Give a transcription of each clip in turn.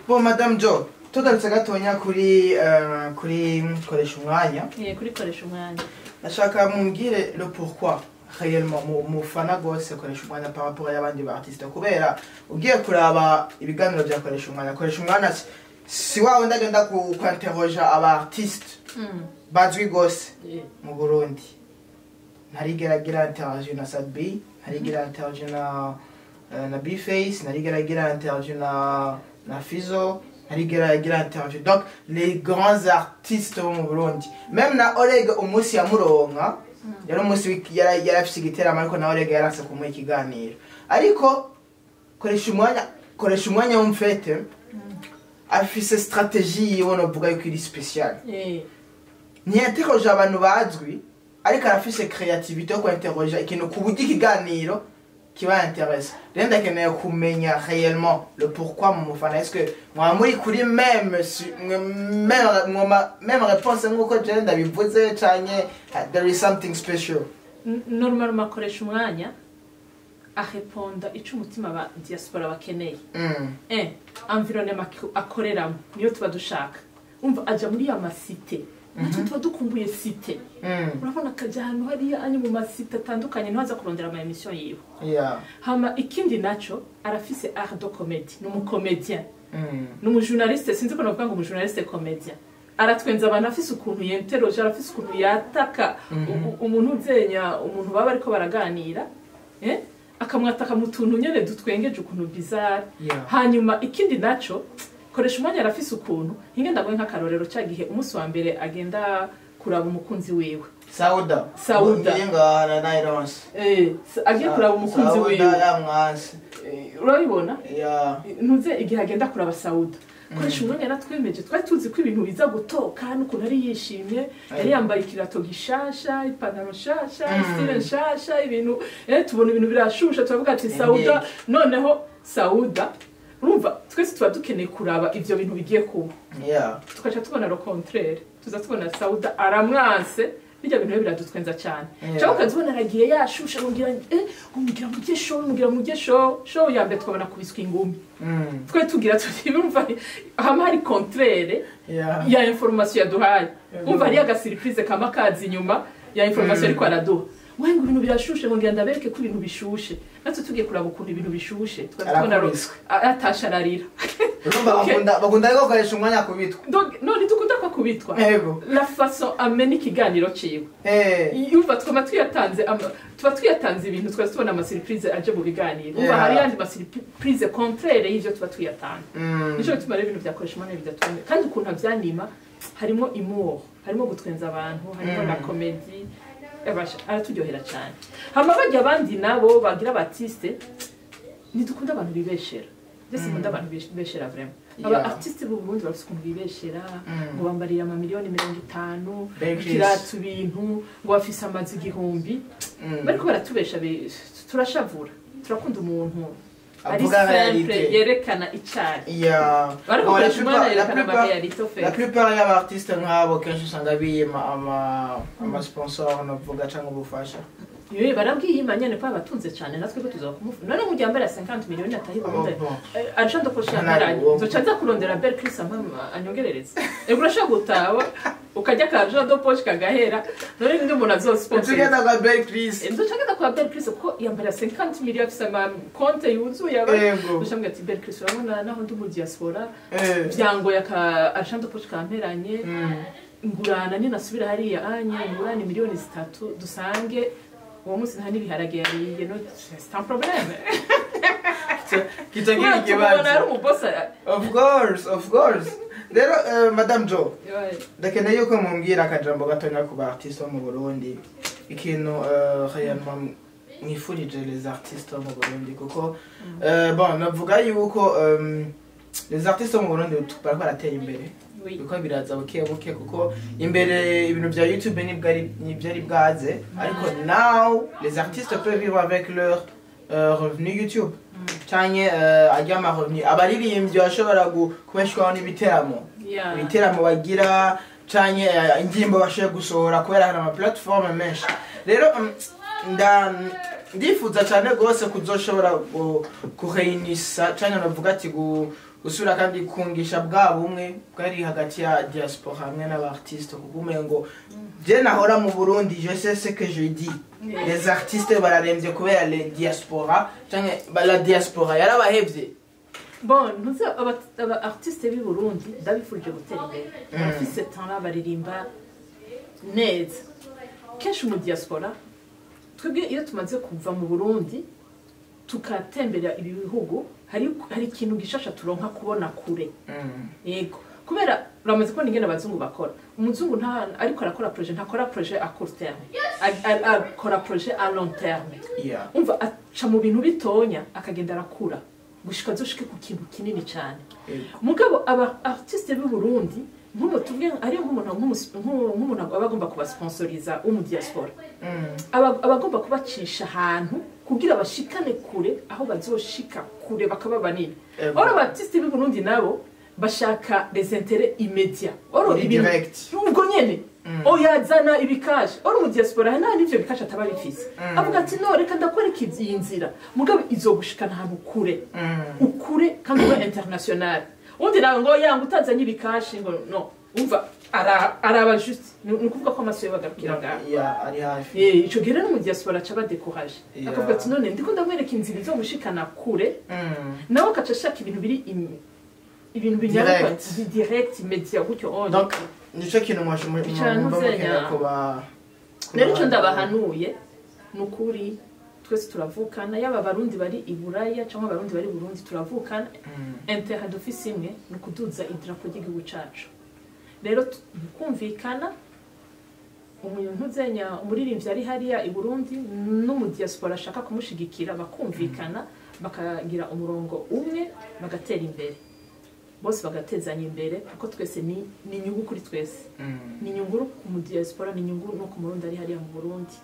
Bon, Madame Jo, tugarutse gatonya kuri Koresha Umwanya. Kuri Koresha Umwanya. Ndashaka mumbwire le pourquoi réellement mufana gose Koresha Umwanya par rapport y'abandi ba artiste, kubera ugiye kuraba ibiganiro bya Koresha Umwanya, Koresha Umwanya si wa wundi agenda ku interroger aba artiste bazwi gose mu Burundi. Ntarigera agira interview na Sat-B, ntarigera interview na B-Face, ntarigera agira interview na Fizo, ntarigera agira interview, donc les grands artistes bo mu Burundi. Même na Oleg, umunsi yamuronka yari umunsi yari afise igiteramo, ariko na Oleg yaranse kumuha ikiganiro. Ariko Koresha Umwanya, Koresha Umwanya w'umfete afise stratégie yiwe, novuga yuko iri spéciale. Ntiyateroje abantu bazwi, ariko arafise créativité yo kuinterroger ikintu ku buryo ikiganiro kiba intéressant. Rero ndakeneye kumenya réellement le pourquoi mu mufana. Est-ce que mwaba muri kuri même réponse nk'uko jewe ndabivuze, canke there is something special? Normalement akoresha umwanya areponda ico umutima ba diaspora bakeneye. Environnement akoreramo niyo tuba dushaka. Umva, aja muri ya ma cité, natwe tuba dukumbuye cité. Urabona akajya ahantu hariya ari mu ma cité atandukanye, ntibaza kurondera ama émission yiwe. Hama ikindi naco, arafise art de comédie, ni umu comédien. Ni umu journaliste, sinzi ko navuga ngo umu journaliste comédien. Aratwenza abantu, afise ukuntu yenteroje, arafise ukuntu yataka umuntu uzenya, umuntu baba ariko baraganira, eh? Akamwataka mu tuntu nyene dutwengeje ukuntu bizarre. Hanyuma ikindi naco, Koresha Umwanya arafise ukuntu hinge, ndaguhe nk'akarorero, ca gihe umunsi wa mbere agenda kuraba umukunzi wiwe. Sauda. Sauda. Ngiye ngara na Ironse. Agiye kuraba umukunzi Sauda wiwe. Yamwanse. Urabibona? Yeah. Ntuze igihe agenda kuraba Sauda, Koresha Umwanya yaratwemeje. Twari tuzi ko ibintu biza gutoka n'ukuntu yari yishimye, yari yambaye ikirato gishasha, ipantaro nshasha, style nshasha, ibintu, tubona ibintu birashusha, turavuga ati Sauda. Noneho Sauda, urumva twese tuba dukeneye kuraba ivyo bintu bigiye kuba. Tukaca tubona le contraire, tuza tubona Sauda aramwanse. Bijya bintu rero biradutwenza cyane. Cyangwa ukazibona aragiye yashushe, ngira ngo mujye show, ngira mujye show. Show ya mbere tukabona kubiswa ingumi. Twe tugira tuti urumva hama hari contraire ya information yaduhaye. Umva, hariyo aga surprise kama kazi inyuma ya information, ariko araduha we ngo ibintu birashushe, ngo ngira ndabereke ko ibintu bishushe. Natwe tugiye kuraba ukuntu ibintu bishushe, tukaba tubona Arakubiswe. Atasha ararira. Urumva bakunda ariko gukoresha umwanya kubitwa. Donc none dukunda ko kubitwa. La façon amena ikiganiro ciwe. Yumva twama twiyatanze tuba twiyatanze ibintu, twari tubona ama surprise aje mu biganiro. Umva, hari yandi ma surprise contraire y'ivyo tuba twiyatanze. Nico gituma rero ibintu vyakoresha umwanya bidatwenga, kandi ukuntu avyanima harimo humour, harimo gutwenza abantu, harimo na comédie. Abasha araturyohera cyane. Hama bajya abandi nabo bagira ba artiste, ntidukunda abantu bibeshera. Ndetse nkunda abantu bibeshera vraiment. Aba artiste b'u Burundi bafite ukuntu bibeshera, ngo bambariye amamiliyoni 50, Very Chris. ikiratu ibintu, ngo bafise amazu 1000. Bariko baratubesha, turashavura. Turakunda umuntu ari Avuga simple, réalité. yerekana icari. Bariko Bon, la koresha umwana plupart, la yerekana plupart, ama réalité au fait. la plupart y'aba artiste nk'abo kenshi usanga biyima ama sponsor, navuga, cyangwa ubufasha. Yewe, barabwiyima nyene ko abatunze cyane, natwe ko tuza kumufa. None mu gihe yambara 50 miliyoni atahi Burundi, Oh, bon. Argent de poche Nari yamaranye, uwo. nzoca nza kurondera Belle Chris ampa anyongerereze. Ego, urashobora gutaha ukarya ka argent de poche kagahera. None ninde umuntu azosponsor? Tugenda kwa Belle Chris. Nzoca ngenda kwa Belle Chris kuko yambara 50 miliyoni, afise ama compte yuzuye aba. Nzoca mbwira ati: "Belle Chris, urabona naho ndi mu diaspora, byangoye aka argent de poche kamperanye, ngurana ninasubira hariya anye ngurane miliyoni 3." Dusange uwo munsi nta n'ibiharage yariye. No, c'est un problème. Kitagira Tubona ari ikibazo. umubosa. Of course, of course. Rero Madame Joe, ndakeneye yuko mumbwira akajambo gatonya ku ba artiste bo mu Burundi, ikintu réellement mwifurije les artistes bo mu Burundi, kuko bon, navuga yuko les artistes bo mu Burundi bariko baratera imbere, biko biraza buke buke, kuko imbere ibintu bya YouTube nibwo ari ntibyari bwaze, ariko now les artistes peuvent vivre avec leur revenu YouTube canke ajya ama revenu abaririmbyi bashobora kubeshwaho n'ibiteramo, ibiteramo bagira canke indirimbo bashoboye gusohora, kubera hari ama platform menshi. Rero ndifuza cyane rwose kuzoshobora kureunisa canke navuga ati Gusubira kandi kungisha bwa bumwe bwari hagati ya diaspora hamwe n'aba artiste, kuko umengo je nahora mu Burundi, je sais ce que je dis, les artistes bararemvye kubera les diaspora canke la diaspora yarabahevye. Bon, ntuzi aba artiste b'i Burundi, ndabifurije gutera imbere. Barafise talent, baririmba neza. Kenshi mu diaspora, twebwe iyo tumaze kuva mu Burundi tukatembera ibi bihugu, hari ikintu gishasha turonka, kubona kure. Yego, kubera uramaze kubona ingene abazungu bakora. Umuzungu nta ariko arakora projet, ntakora projet à court terme, akora projet à long terme. Umva, aca mu bintu bitonya akagenda arakura gushika azoshike ku kintu kinini cyane. Mugabo aba artiste b'u Burundi, nk'umu tuvuge ari nk'umuntu aba agomba kubasponsoriza wo mu diaspora, aba agomba kubacisha ahantu kugira bashikane kure, aho bazoshika kure bakaba banini. Oro aba artiste b'u Burundi nabo bashaka les intérêts immédiats. Oro Iri ibintu direct. Ubwo nyene oya, zana ibikashi. Oro mu diaspora nta n'ivyo bikashi ataba bifise. Avuga ati: "No, reka ndakwereka iyi nzira, mugabo izogushikana ahantu kure, ukure kandi ube international." Undi nawe ngo yanga utazanye ibikashi, ngo no. Umva, araba juste, ni ukuvuga ko amaso ye bagarukira ngaho. Yeah, ari hafi. Ico gihe rero mu diaspora aca badécouragé, akavuga ati: "None ndiko ndamwereka inzira izomushikana kure, nawe akaca ashaka ibintu biri ibintu binyaruka." Direct. Direct, immédiat gutyo onye. Donc nico kintu Ica mwumva ntuzenya. mukeneye kuba. Rero icyo ndabahanuye ni ukuri, twese turavukana, yaba Abarundi bari i Buraya cyangwa Abarundi bari i Burundi, turavukana. Intérêt dufise imwe, ni ukuduza idarapo ry'igihugu cacu. Rero kumvikana, umuntu uzenya umuririmbyi ari hariya i Burundi n'umudiaspora ashaka kumushigikira, bakumvikana, bakagira umurongo umwe, bagatera imbere bose, bagatezanya imbere, kuko twese ni inyungu kuri twese. Ni inyungu ku mudiaspora, ni inyungu no ku Murundi ari hariya mu Burundi.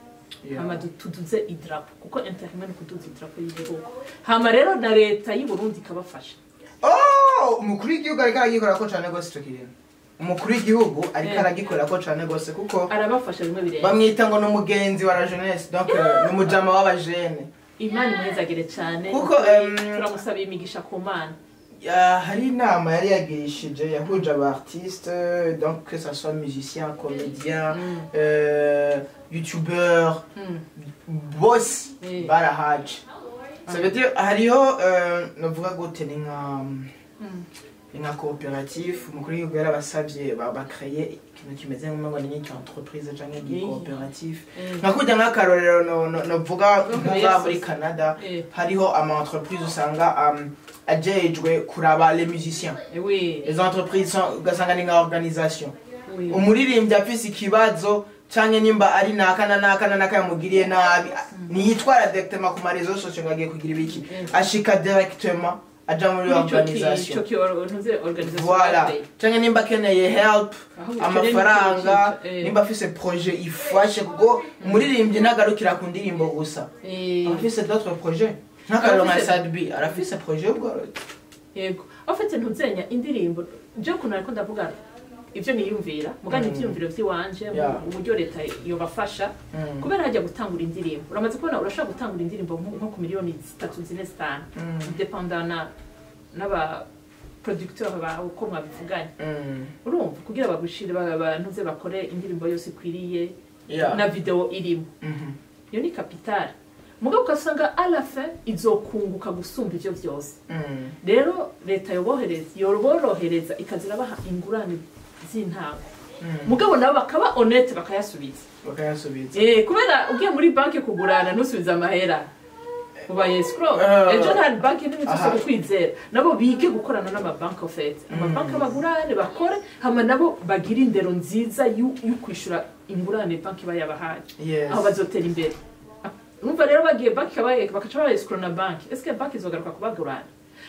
Hama tuduze idarapo, kuko intérêt imwe ni ukuduza idarapo y'igihugu. Hama rero na leta y'i Burundi ikabafasha. Oh, umukuru w'igihugu ariko aragikora ko cane gose ico kintu. Umukuru w'igihugu ariko aragikora ko cane gose, kuko arabafasha bimwe birenze. Bamwita ngo ni umugenzi wa la jeunesse, donc ni umujama w'abajene. Imana imuhezagire cyane. Kuko, turamusaba imigisha ku Mana. Hari inama yari yagirishije yahuje aba artiste, donc que ça soit musicien, comédien, youtubeur, bose barahaje. Ça veut dire hariho novuga gute, ni nka coopérative. Umukuru w'igihugu yarabasavye bakreye ikintu kimeze nk'umengo ni nk'icyo entreprise canke coopérative, nka kurya nk'akarorero novuga nkuva muri Canada, hariho ama entreprise usanga ajejwe kuraba les musiciens. Les entreprises ugasanga ni nka organisation. Umuririmbyi afise ikibazo canke nimba ari naka na naka na naka yamugiriye nabi, ntiyitwara directement ku ma réseaux sociaux ngo agiye kugira ibiki, ashika directement aja muri Muri ico organisation. Ico ntuze organisation Voilà. bateye. Canke nimba akeneye help, Aho ukeneye amafaranga, n'icyo nimba afise projet ifashe, kuko umuririmbyi ntagarukira ku ndirimbo gusa, arafise d'autres projets, nk'akarorero nka Sat-B arafise projet y'ubworozi. Yego, en fait ntuzenya indirimbo, je ukuntu ariko ndavuga ibyo niyumvira mugani, ivyiyumviro vy'iwanje, uburyo leta yobafasha, kubera hajya gutangura indirimbo, uramaze kubona, urashobora gutangura indirimbo nko ku miliyoni 3, 4, 5, dépendant n'aba producteur bawe uko mwabivuganye. Urumva, kugira bagushire bantuze bakore indirimbo yose ikwiriye na video irimo, iyo ni capital. Mugabo ugasanga à la fin izokunguka gusumba ivyo vyose. Rero leta yoborohereza ikaza irabaha ingurane z'intango, mugabo nabo bakaba honnête, bakayasubiza. Bakayasubiza. Kubera ugiye muri banki kugurana ntusubize amahera, ubaye escroc. Ejo nta banki nimwe izose kukwizera. Nabo bige gukorana n'amabanki, en fait amabanki abagurane bakore, hama nabo bagire indero nziza yo kwishura ingurane banki bayabahaye. Aho bazotera imbere. Urumva rero bagiye banki bakaca baba escroc na banki, est-ce que banki izogaruka kubagurana?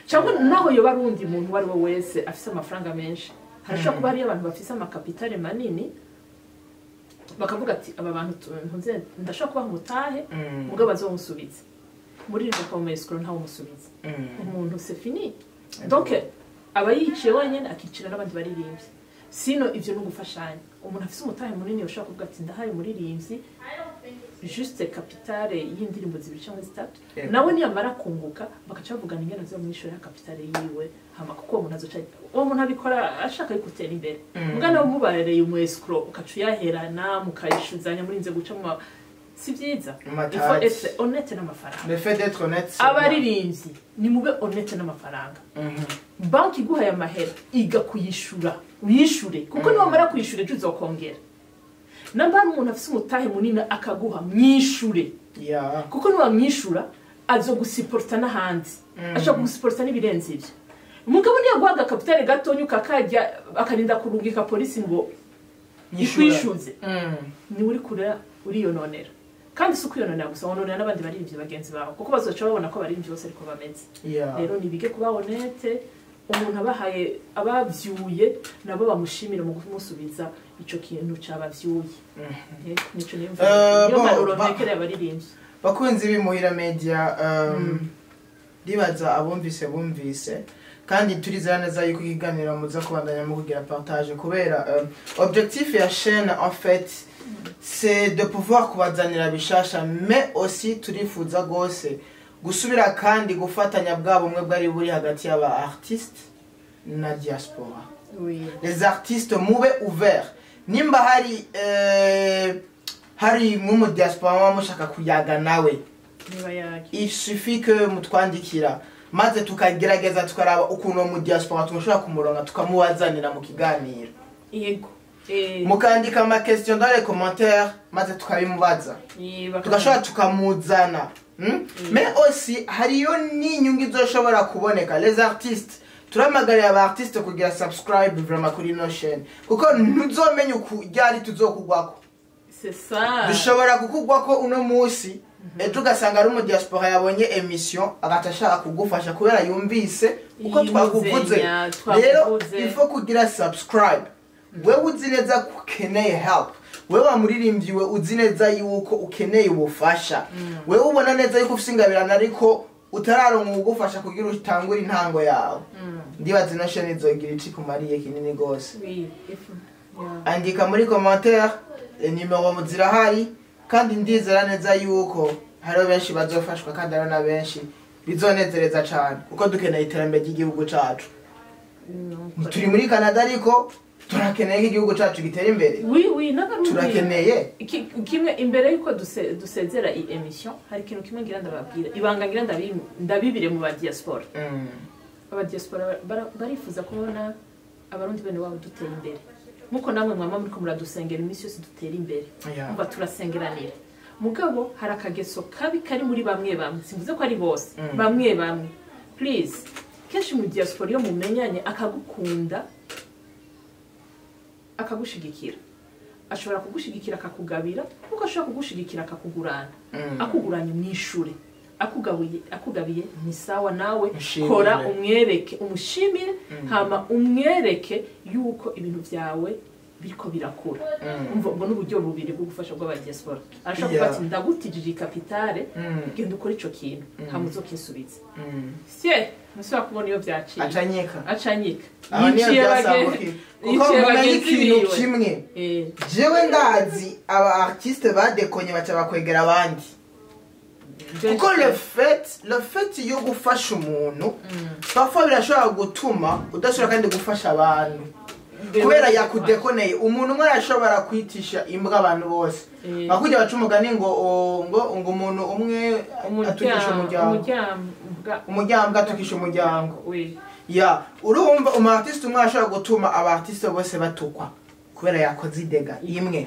Cyangwa naho yoba ari undi muntu uwo ari we wese afise amafaranga menshi, harashobora kuba hariyo abantu bafise ama capital manini, bakavuga ati: "Aba bantu ntuze ndashobora kubaha umutahe, mugabo bazowusubiza." Muri iri akaba umu escroc, ntawe umusubiza umuntu, c'est fini. Donc aba yiciye wenyine, akicira n'abandi baririmbyi. Sino ivyo ni ugufashanya. Umuntu afise umutahe munini ushobora kuvuga ati: "Ndahaye umuririmbyi." juste capital y'indirimbo zibiri cyangwa zitatu. Nawe niyamara kunguka, bakaca bavugana ingene azomwishura capital yiwe. Hama kuko uwo muntu azoca, uwo muntu abikora ashaka yuko utera imbere. Mugana umubarereye umu escroc, ukaca uyaherana, mukayishuzanya, murinze guca mu si byiza. Mu Il faut matati. être honnête n'amafaranga. Le fait d'être honnête, c'est bien. Abaririmbyi, nimube honnête n'amafaranga. Banki iguhaye amahera, iga kuyishura, uyishure, kuko niwamara kuyishura ejo uzokongera. Namba hari umuntu afise umutahe munini akaguha, mwishure, kuko niwamwishura azogusiporta n'ahandi. Ashobora kugusiporta n'ibirenze ivyo. Umugabo niyo guhaga capital gatonya, ukakarya, akarinda kurungika polisi ngo Nyishura. ikwishuze, niwe uri kure uriyononera. Kandi si ukwiyononera gusa, wononera n'abandi baririmbyi bagenzi bawe, kuko bazoca babona ko abaririmbyi bose ariko bameze. Rero nibige kuba honnête. Umuntu abahaye, abavyuye, nabo bamushimire mu kumusubiza ico kintu cabavyuye. Nico niyumva, niyo Bon, mpanuro ntekereye abaririmbyi. Bakunzi b'Imuhira Media, ndibaza abumvise bumvise, kandi turizera neza yuko ikiganiro muza kubandanya mu kugira partage, kubera objectif ya chaîne, en fait, c'est de pouvoir kubazanira bishasha, mais aussi turifuza gose gusubira kandi gufatanya bwa bumwe bwari buri hagati y'aba artiste na diaspora. Les artistes, mube ouvert. Nimba hari nk'umu diaspora muba mushaka kuyaga nawe, niba yaki il suffit que mutwandikira, maze tukagerageza tukaraba ukuntu uwo mu diaspora tugashobora kumuronga, tukamubazanira mu kiganiro. Yego. Mukandika ama question dans les commentaires, maze tukabimubaza, tugashobora tukamuzana. Mais aussi hariyo n'inyungu izoshobora kuboneka. Les artistes, turamagarira aba artiste kugira subscribe vraiment kuri ino chaîne, kuko ntuzomenya uku ryari tuzokugwako. C'est ça. Dushobora kukugwako uno munsi, ejo ugasanga ari umu diaspora yabonye émission, agaca ashaka kugufasha kubera yumvise uko twakuvuze. Yimuzenya, Rero twakuvuze. il faut kugira subscribe. Wewe uzi neza ko ukeneye help, wewe wa muririmbyi, we uzi neza yuko ukeneye ubufasha, wewe ubona neza yuko ufise ingabirano ariko utararonka uwugufasha kugira utangure intango yawe, ndibaza ino chaîne izogira ico ikumariye kinini gose. Oui, yeah. Andika muri commentaire, nimero zirahari, kandi ndizera neza yuko hariho benshi bazofashwa, kandi hariho na benshi bizonezereza cane, kuko dukeneye iterambere ry'igihugu cacu. Turi muri Canada, ariko turakeneye ko igihugu cacu gitera imbere. Oui, n'Abarundi. Turakeneye. Kimwe imbere yuko dusezera iyi émission, hari ikintu kimwe ngira ndababwira, ibanga ngira ndabibire mu ba diaspora. Aba diaspora barifuza kubona Abarundi bene wabo dutera imbere, nkuko namwe mwama muriko muradusengera iminsi yose dutera imbere. Umva, turasengeranira. Mugabo hari akageso kabi kari muri bamwe bamwe, simvuze ko ari bose. Bamwe bamwe, please. Kenshi mu diaspora, iyo mumenyanye akagukunda, akagushigikira, ashobora kugushigikira akakugabira, nkuko ashobora kugushigikira akakugurana. Akuguranye, mwishure. Akugabiye, akugabiye, ni sawa nawe. Mushimire. Kora umwereke, umushimire, hama umwereke yuko ibintu byawe biriko birakura. Umva, ubwo n'uburyo bubiri bwo gufasha bw'abadiaspora. Arashobora kuvuga ati: "Ndagutijije capital, genda ukore ico kintu, hama uzokinsubiza." Sie ntusubira kubona iyo vyaciye. Acanyika. Acanyika. Aho niyo Yiciye byasambukiye, kuko yiciye mumenye bagenzi ikintu biwe. kimwe: jewe ndazi aba artiste badekonye, baca bakwegera abandi, kuko le fait yo gufasha umuntu parfois birashobora gutuma udashobora kandi gufasha abantu, kubera yakudekoneye. Umuntu umwe arashobora kwitisha imbwa abantu bose. Bakujya baca umugani ngo ngo umuntu umwe atukisha umuryango. Umuryango. Umuryango atukisha umuryango. Oui. Ya, urumva, umu artiste umwe ashobora gutuma aba artiste bose batukwa kubera yakoze idega imwe.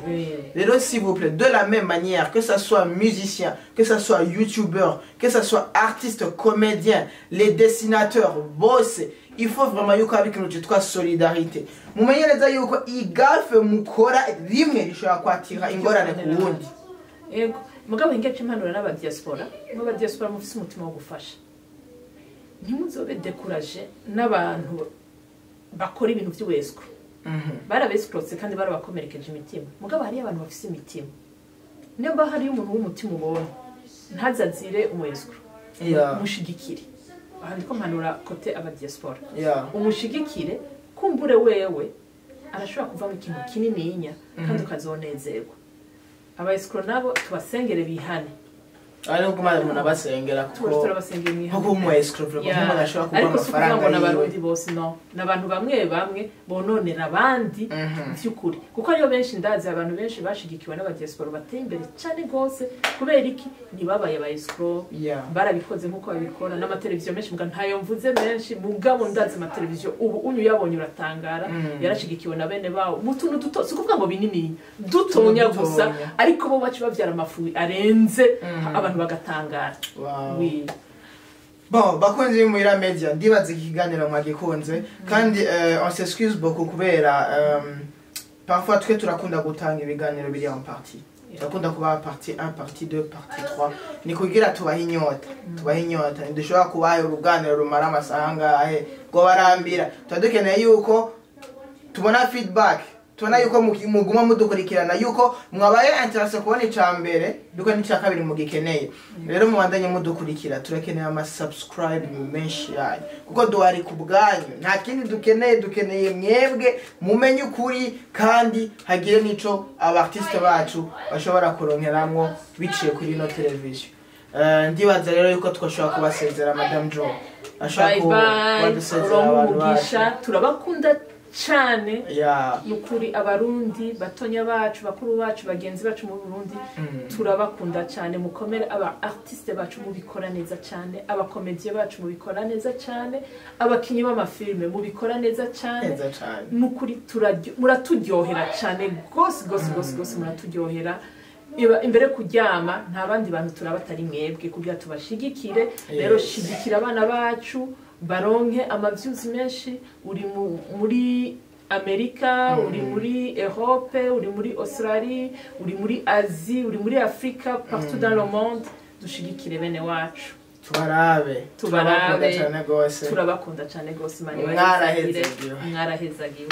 Rero, s'il vous plaît, de la même manière, que ça soit musicien, que ça soit youtubeur, que ça soit artiste, comédien, les dessinateurs, bose, il faut vraiment yuko haba ikintu cyitwa solidarité. Mumenye neza yuko i gaffe mukora rimwe rishobora kwatira ingorane ku wundi. Yego, mugabo ingace impanuro n'abadiaspora. Mu badiaspora mufise umutima wo gufasha, ntimuzobe découragé n'abantu bakora ibintu by'ubu escroc. Barabescrotse kandi barabakomerekeje imitima, mugabo hariyo abantu bafise imitima. Nimba hariyo umuntu w'umutima ubonye, ntazazire umu escroc. Mushigikire. Aha ndiko mpanura côté abadiaspora. Umushigikire, kumbure wewe arashobora kuvamo ikintu kinininya kandi ukazonezerwa. Aba escrocs nabo tubasengere bihane. Ari kuguma umuntu abasengera, Tuba kuko turabasengera mwihane. Nko umu escroc, nk'umuntu ashobora kuguha Ariko si ukuvuga amafaranga ngo yiwe. n'Abarundi bose, no, n'abantu bamwe bamwe bononera abandi vy'ukuri, kuko hariyo benshi, ndazi abantu benshi bashigikiwe n'abadiaspora bateye imbere cyane rwose. Kubera iki? Ntibabaye aba escrocs. Barabikoze nk'uko babikora n'amateleviziyo menshi, muga ntayo mvuze menshi, mugabo ndazi amateleviziyo ubu unyu uyabonye uratangara. Yarashigikiwe na bene bawo mu tuntu duto, si ukuvuga ngo binini, dutonya Utuntu gusa, dutonya. ariko bo baca bavyara amafu arenze, abantu bagatangara. Oui. Bon, bakunzi b'Imuhira Media, ndibaza iki kiganiro mwagikunze, kandi on s'excuse beaucoup kubera parfois twe turakunda gutanga ibiganiro biri en partie, turakunda kubaha partie 1, partie 2, partie 3, ni kugira tubahe inyota, tubahe inyota. Ntidushobora kubaha uruganiro rumara amasaha angahe ngo barambira. Tuba dukeneye yuko tubona feedback, tubona yuko muguma mudukurikirana, yuko mwabaye intéressé kubona ica mbere, yuko n'ica kabiri mugikeneye. Rero mubandanye mudukurikira, turakeneye ama subscribe menshi yanyu, kuko duhari ku bwanyu, nta kindi dukeneye. Dukeneye mwebwe mumenye ukuri, kandi hagire n'ico aba artiste bacu bashobora kuronkeramwo biciye kuri ino televiziyo. Ndibaza rero yuko twashobora kubasezera. Madame Jo ashobora Bye bye. kubadusezera Uronke abantu bacu. umugisha, turabakunda cane. Nukuri Abarundi batonya bacu, bakuru bacu, bagenzi bacu mu Burundi, turabakunda cyane, mukomere. Aba artiste bacu mubikora neza cyane, abakomediye bacu mubikora neza cyane, abakinyi b'amafilme mubikora neza cyane. Neza cane. Nukuri muraturyohera cyane gose gose gose gose, muraturyohera. Imbere yo kuryama nta bandi bantu turaba atari mwebwe kugira tubashigikire. Rero shigikira abana bacu baronke amavyuzi menshi. Uri muri Amerika, uri muri Europe, uri muri Australie, uri muri Asie, uri muri Afrika, partout dans le monde, dushigikire bene wacu. Tubarabe. Tubarabe. Turabakunda cyane rwose. Turabakunda cyane rwose, Imana Mwarahezagiwe. ibahezagire. Mwarahezagiwe.